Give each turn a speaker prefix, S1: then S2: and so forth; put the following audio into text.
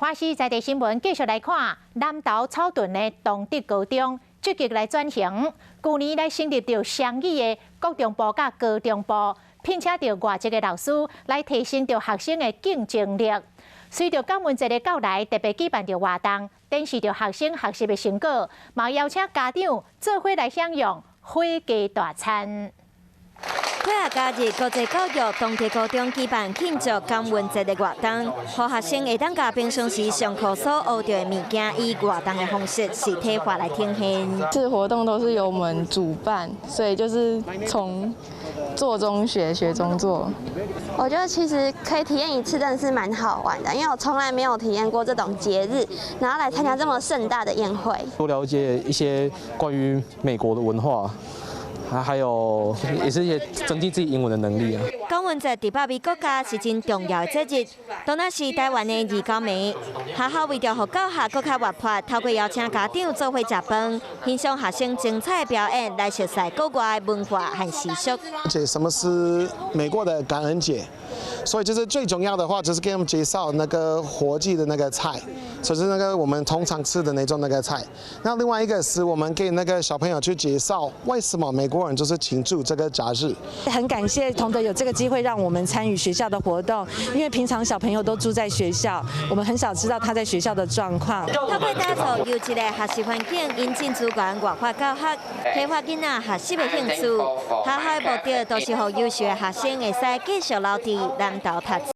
S1: 華視在地新聞繼續來看，南投草屯的同德高中積極來轉型，舊年來成立著雙語的國中部佮高中部，聘請著外籍的老師來提升著學生的競爭力。隨著感恩節的到來，特別舉辦著活動，展示著學生學習的成果，嘛邀請家長做伙來享用火雞大餐。
S2: 科學假日，國際教育同德高中舉辦慶祝感恩節的活動，予學生會當共平常時上課所學著的物件，以活動的方式實體化來呈現。
S3: 這活動都是由我們主辦，所以就是從做中學，學中做。
S4: 我覺得其實可以體驗一次，真的是蠻好玩的，因為我從來沒有體驗過這種節日，然後來參加這麼盛大的宴會。
S5: 多了解一些關於美國的文化。還有也是一些增進自己英文的能力啊。
S2: 感恩節佇北美國家是真重要的節日，當然是台灣的29暝。學校為著予教學閣較活潑，透過邀請家長做伙食飯，欣賞學生精彩表演，來熟悉國外文化和習俗。
S6: 這什麼是美國的感恩節？所以就是最重要的話，就是給他們介紹那個火雞的那個菜，就是那個我們通常吃的那種那個菜。那另外一個是我們給那個小朋友去介紹為什麼美國人就是慶祝這個假日。
S7: 很感謝同德有這個機會讓我們參與學校的活動，因為平常小朋友都住在學校，我們很少知道他在學校的狀況。
S2: 透過打造優質的學習環境，引進資源外發教學，開發囡仔學習的興趣。學校的目的都是予優秀的學生會使繼續留佇南投讀。